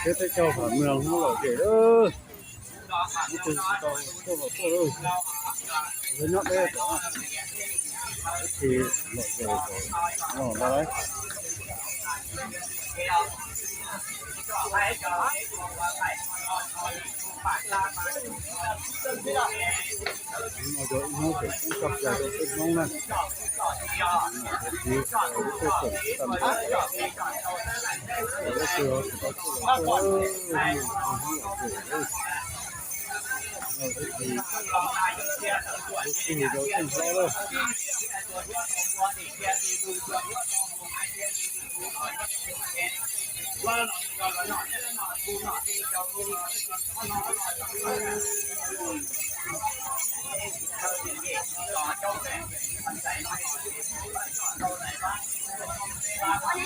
Peb teb chaws Vam Meeg hnub lom zem lawm, ib tug tsis tau tuaj los tuaj lawm, lawv nyob deb tom, ib tug lom zem los ntawd.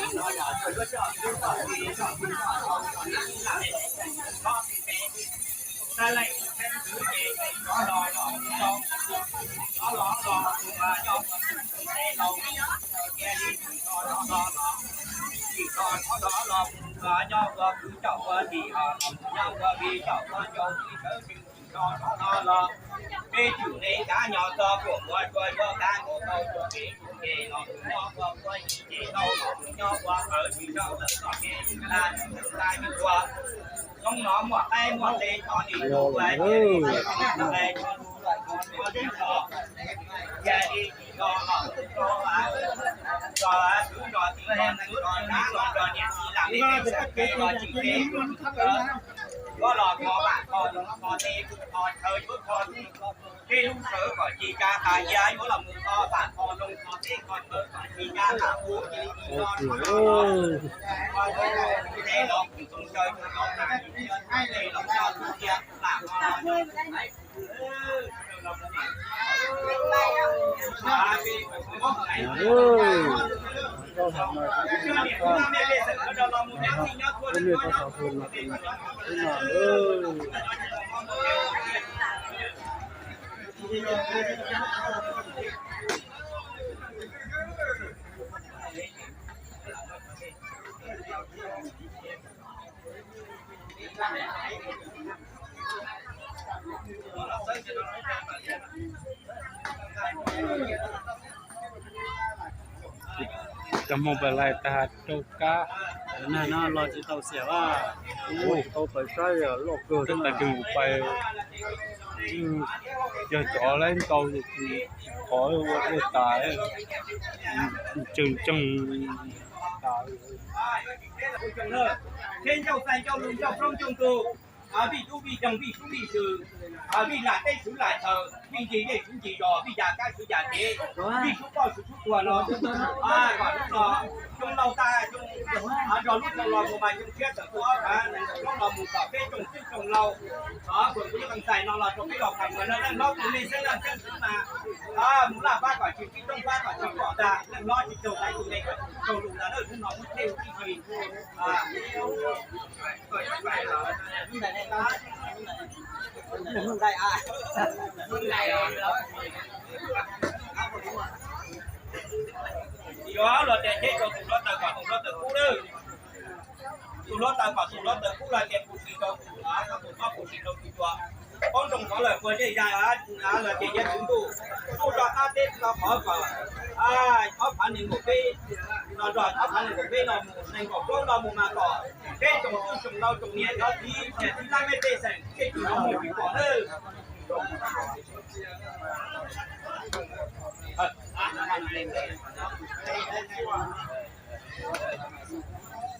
Hnub no yog ib hnub tseem ceeb tshaj plaws rau peb Hmoob na. Hnub no yog ib hnub tseem tag nrho, lawv tsis tau tuaj los tuaj, hnub no ib tug tus tij rau tij hlob lawm. Peb tsum ne kav nyo txog kuam ua rua yuav kav nkaus tau rua peb tsum ke los nyob ua ua yim ces tau los nyob ua qawv tsis tau lawm kom kev tsis tag tsis tag tsis ua. Hnub no muaj qaib muaj teb tso nim ua ua cia li ua ua ua ua ua ua cia li tsis tso los tso tso tso tso tib tso tso niam txiv lam peb peb xeem peb los tsis peb yuav los kho vam kho zoo kho teb kho chaw yuav kho teb lub sawv kom ci ca tas ya yuav los mus kho vam kho zoo kho teb kho chaw kom ci ca tas ua cia li tso tso teb los kuv txoos caw tso los tas cia los tso tus cia lam kho Cov Hmoob Paj Lais tag rau kab, nag no los tsis tau xiam a, tau pais saib loj kawg, tag kis mus pais yog cov lab ntau ces tsis qhov ua dej tas, tseem tseeg tas. Vij ncauj xais ncauj lus ncauj roob ncauj ntug, vij dub vij doog vij sub vij sw, vij lam teb sub lam chaw, vij ncig dej sub ncig zos, vij yam kab sub yam kev, vij sub poj sub sub tuag no. Kom hnub no xyoo laus tag xyoo, nrog lub xyoo los mus mas xyoo tshiab tawm tuaj ob phav nees nkaum plaub los mus kom peb tsoom xib tsoom laus, kuv ib qee xais no los rau peb los phais mus leej hlob tus me xeeb leej xeeb xwb mas mus laj fab kom tsis tib rooj fab kom tsis pom tag, leej hlob tsis raug taiv tus me kom tsis raug lus ntag. Hnub no muab teb ua tib si. Yuav los tias teb rau tus hluav taws kom tus hluav taws kub lawm. Tus hluav taws kom tus hluav taws kub los tias puv sis rau tus, tus hlob puv sis rau tus cua. Poob nroo qhov lawm puas zej zai los tias yuav tswv ntuj, ntuj rov qab teb rau qhov kom ob phav nees nkaum peb no nrog ob phav nees nkaum peb no mus nees nkaum plaub no mus mas kom peb tsoom xib tsoom laus tsoom niam cov txiv niam txiv laj mej pej xeem tej tus no mus tsis pom lawm.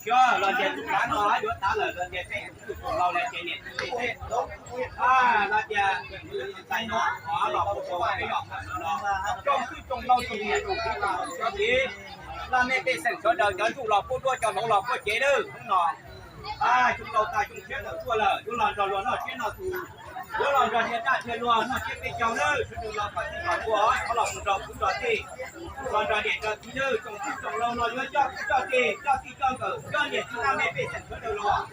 Xyov los tias tus tav no yuav tav lawm los tias tej tus laus los tias niam txiv tej los tias tais no los ua peb los no, tsoom xib tsoom laus tsoom niam tsoom txiv tsoom cov txiv laj mej pej xeem sawv daws cov ntsuj los puab duab cov hloov los puab cev lawm hnub no. Xyoo laus tas xyoo tshiab tawm tuaj lawm, yuav los nrog luag noj siab noj tus, Yuav los nrog niam dab thiaj luag noj tsiab peb caug nawb, sawv daws los kom txij kom npua, thov los mus nrog kuv nrog tij, los nrog niam nrog txiv nawb, tsoom txwj tsoom laug no yuav coj kwv coj tij, coj txij coj nkawm, coj niam txiv dab me pej xeem sawv daws los.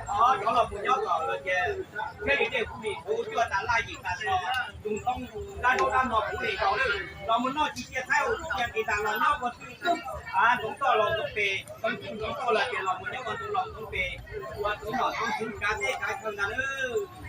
Thov los mus nyob kom los tias thiaj li tej hu lis kuv cuaj tas laj yim tas no, tus ntoo dab nraub dab no kuv li nkaus lawm, los mus noj tsis cia thaib ua tsis cia nqis tas los nyob ua twj, a ntxoov toj los ntxoov pes, ntxoov toj los tias los mus nyob ua ntxoov los ntxoov pes, ua tus nom tus tswv kav teb kav chaw ntag nawb.